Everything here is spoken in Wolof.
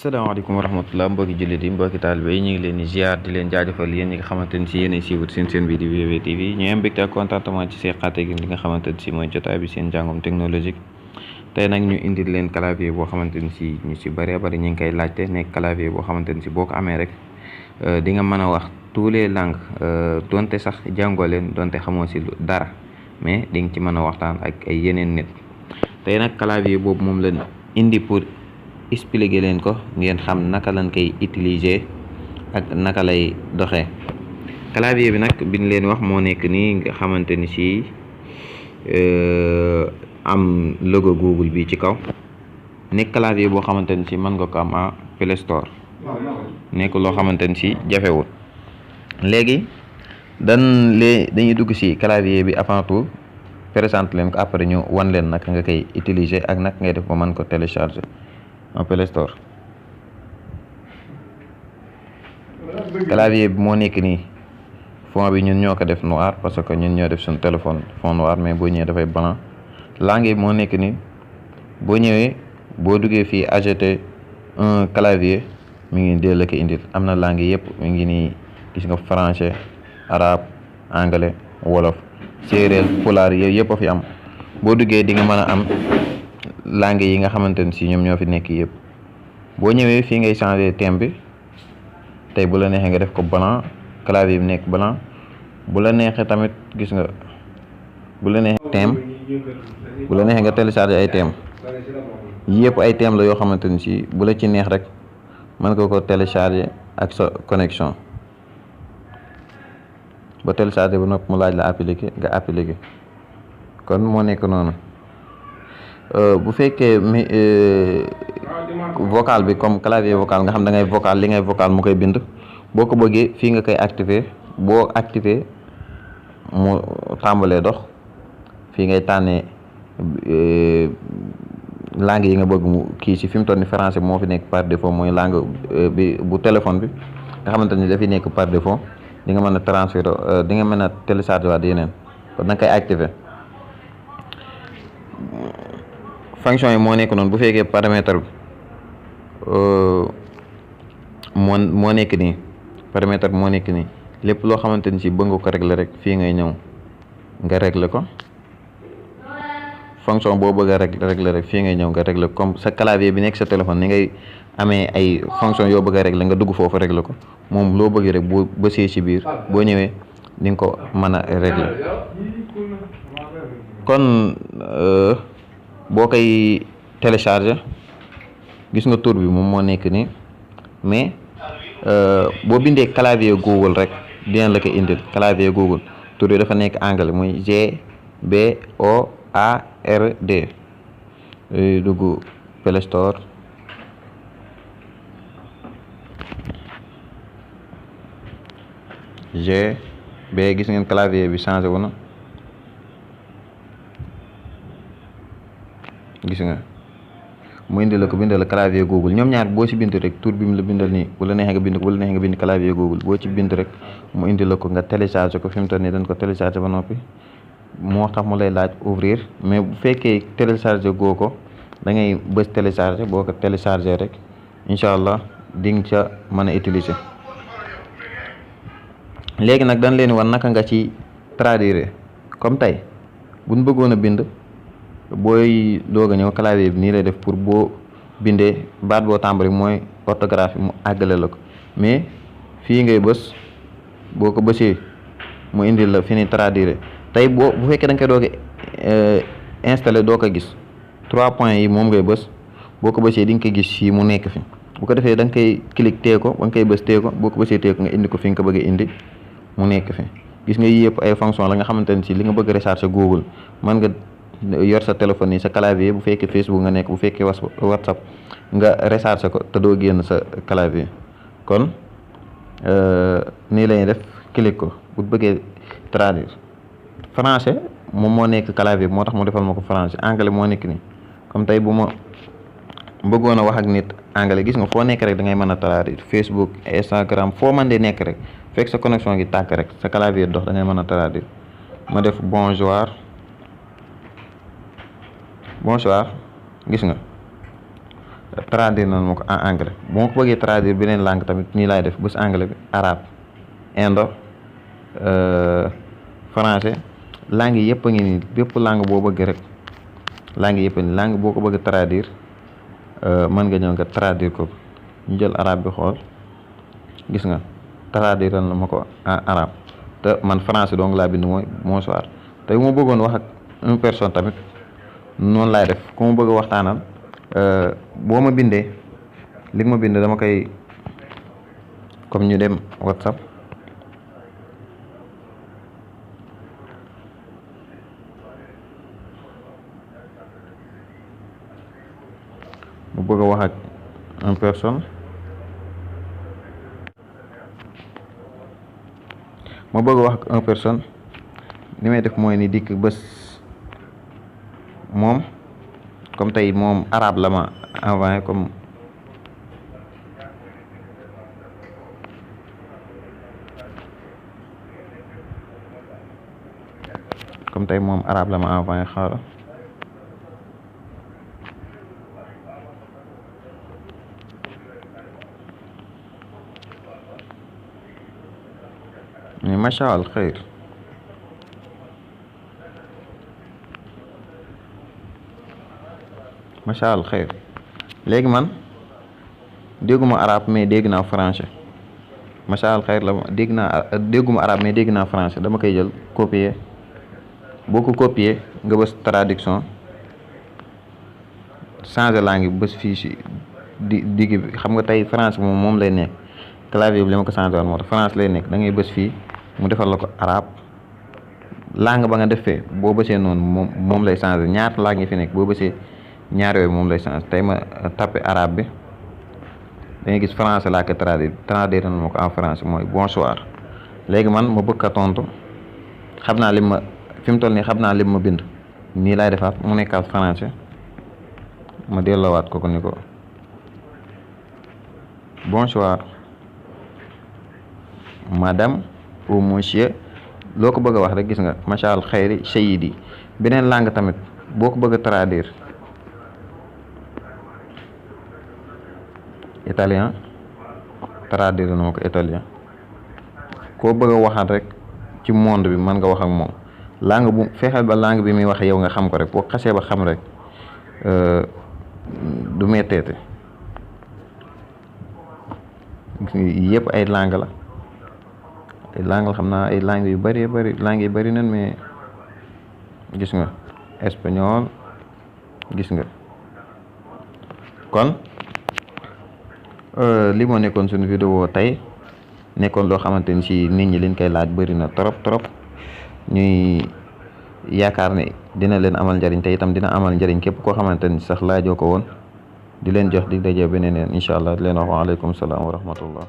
salaamaaleykum wa rahmatulah mbokki jullit yi mbokki taalibe yi ñu ngi leen di ziar di leen jaajëfal yéen ñi nga xamante ni si yéen a siiwut seen bi di WW TV ñu am mbégte ak contentement ci seen xaate gi li nga xamante ni si mooy jotaay bi seen jàngum technologique. tey nag ñu indil leen clavier boo xamante ni si ñu si bëree bëri ñu ngi koy laajte nekk clavier boo xamante ni si boo ko amee rek di nga mën a wax tous les langues donte sax jàngoo leen donte xamoo si dara mais di nga ci mën a waxtaan ak ay yeneen nit. tey nag clavier boobu moom lañ indi pour expliquer leen ko ngeen xam naka lañ koy utiliser ak naka lay doxee. clavier bi nag biñ leen wax moo nekk nii nga xamante ni si am logo Google bi ci kaw, nekk clavier boo xamante ni si mën nga ko am en Play Store, nekk loo xamante ni si jafewul. léegi dañuy dugg si clavier bi avant tout présente leen ko, après ñu wan leen naka nga koy utiliser ak naka ngay def ba mën ko télécharger en Play Store. clavier bi moo nekk nii, fond bi ñun ñoo ko def noir parce que ñun ñoo def suñu téléphone fond noir, mais boo ñëwee dafay blanc. langue yi moo nekk nii, boo ñëwee boo duggee fii ajouter un clavier mi ngi dee la ko indil. am na langue yëpp mi ngi nii, gis nga français, arabe, anglais, wolof, séeréer, pulaar yooyu yëpp a fi am. boo duggee di nga mën a am langue yi nga xamante ne si ñoom ñoo fi nekk yëpp. boo ñëwee fii ngay changer thème bi, tey bu la neexee nga def ko blanc, clavier bi nekk blanc. bu la neexee tamit gis nga, bu la neexee thème, bu la neexee nga télécharger ay thème yëpp ay thème la yoo xamante ni si bu la ci neex rek mën nga ko télécharger ak sa connexion. ba télécharger ba noppi mu laaj la appliquer nga appliquer. kon moo nekk noonu. bu fekkee vocal bi comme clavier vocal nga xam da ngay vocal, li ngay vocal mu koy bind. boo ko bëggee fii nga koy activer, boo activer mu tàmbalee dox. fii ngay tànnee langue yi nga bëgg mu kii si. fi mu toll ni français moo fi nekk par défaut, mooy langue bi bu téléphone bi nga xamante ni dafay nekk par défaut. di nga mën a transférer, di nga mën a télécharger waat yeneen, kon da nga koy activer. fonction yi moo nekk noonu. bu fekkee paramètre bi moo nekk nii, paramètre bi moo nekk nii. lépp loo xamante ni si bëgg nga ko régler rek fii ngay ñëw nga régler ko. fonction boo bëgg a régler rek fii ngay ñëw nga régler ko. comme sa clavier bi nekk sa téléphone ni ngay amee ay fonction yoo bëgg a régler nga dugg foofu régler ko. moom loo bëgg rek boo bësee ci biir boo ñëwee di nga ko mën a régler. kon boo koy télécharger gis nga tur bi moom moo nekk nii, mais boo bindee clavier Google rek dina la ko indil. clavier Google tur bi dafa nekk anglais, muy GBOARD. dugg Play Store, gis ngeen clavier bi changé wu na, gis nga mu indi la ko, bindal la clavier Google. ñoom ñaar boo ci bind rek tur bi mu la bindal nii, bu la neexee nga bind ko, bu la neexee nga bind clavier Google. boo ci bind rek mu indi la ko nga télécharger ko. fi mu toll nii dañ ko télécharger ba noppi, moo tax mu lay laaj ouvrir. mais bu fekkee télécharger goo ko da ngay bës télécharger. boo ko télécharger rek incha allah di nga ca mën a utiliser. léegi nag dañ leen wan naka nga ci traduire. comme tey buñ bëggoon a bind, booy doog a ñëw clavier bi nii lay def pour boo bindee baat boo tàmbali mooy orthographe mu àggale la ko. mais fii ngay bës, boo ko bësee mu indil la fi ni traduire. tey bu fekkee da nga koy doog installé doo ko gis 3 points yi moom ngay bës. boo ko bësee di nga koy gis fii mu nekk fi. bu ko defee da nga koy clic tee ko, ba nga koy bës tee ko. boo ko bësee tee ko nga indi ko fi nga ko bëgg a indi mu nekk fi. gis nga yii yëpp ay fonction la nga xamante ne si li nga bëgg a recharger Google mën nga yor sa téléphone yi, sa clavier. bu fekkee Facebook nga nekk, bu fekkee WhatsApp nga recharger ko te doo génn sa clavier. kon nii lañuy def, clic ko bu bëggee traduire. français moom moo nekk clavier bi, moo tax mu defal ma ko français. anglais moo nekk nii. comme tey bu ma bëggoon a wax ak nit anglais, gis nga foo nekk rek da ngay mën a traduire. Facebook, Instagram, foo mën de nekk rek fekk sa connexion gi tàkk rek sa clavier dox da ngay mën a traduire. ma def bonjour, gis nga traduire na ma ko en anglais bu ma ko bëggee traduire beneen langue tamit nii laay def bés anglais bi arabe indo français langue yi yëpp a ngi nii bépp langue boo bëgg rek langue yëpp a nii langue boo ko bëgg traduire mën nga ñëw nga traduire ko ñu jël arabe bi xool gis nga traduire na ma ko en arabe te man français donc laa bind mooy bonsoir te bu ma bëggoon wax ak une personne tamit noonu laay def ku ma bëgg a waxtaanal boo ma bindee li ma bind dama koy comme ñu dem WhatsApp mu bëgg a wax ak une personne ma bëgg a wax ak une personne li may def mooy ni dikk bés moom comme tey moom arabe la ma envoyé comme tey moom arabe la ma envoyé xaaral mais macha allah xeyr macha allah xeyr léegi man dégguma arabe mais dégg naa français macha allah xeyr la dégguma arabe mais dégg naa français dama koy jël copier boo ko copier nga bës traduction changer langue bi bës fii si digg bi xam nga tey français moom lay nekk clavier bi li ma ko changer woon moo tax France lay nekk da ngay bës fii mu defal la ko arabe langue ba nga defee boo bësee noonu moom lay changer ñaata langue yi fi nekk boo bësee ñaar yooyu moom lay changer tey ma tapé arabe bi da ngay gis français laa ko traduire na ma ko en français mooy bonsoir léegi man ma bëgg a tontu xam naa lim ma fi mu toll nii xam naa lim ma bind nii laay defaat mu nekkaat français ma delloowaat ko ni ko bonsoir madame ou monsieur loo ko bëgg a wax rek gis nga macha allah xayri sayidi beneen langue tamit boo ko bëgg a traduire italien traduire na ma ko italien koo bëgg a waxaat rek ci monde bi mën nga wax ak moom langue bu fexeel ba langue bi muy wax yow nga xam ko rek boo xasee ba xam rek du metteete yëpp ay langue la xam naa ay langue yu bari langue yi bari nan mais gis nga espagnol gis nga kon li moo nekkoon suñu vidéo tey nekkoon loo xamante ni ci nit ñi liñ koy laaj bari na trop ñuy yaakaar ne dina leen amal njariñ te itam dina amal njariñ képp koo xamante ni sax laajoo ko woon di leen jox di daje beneen yoon incha allah di leen wax waaleykum salaam wa rahmatullah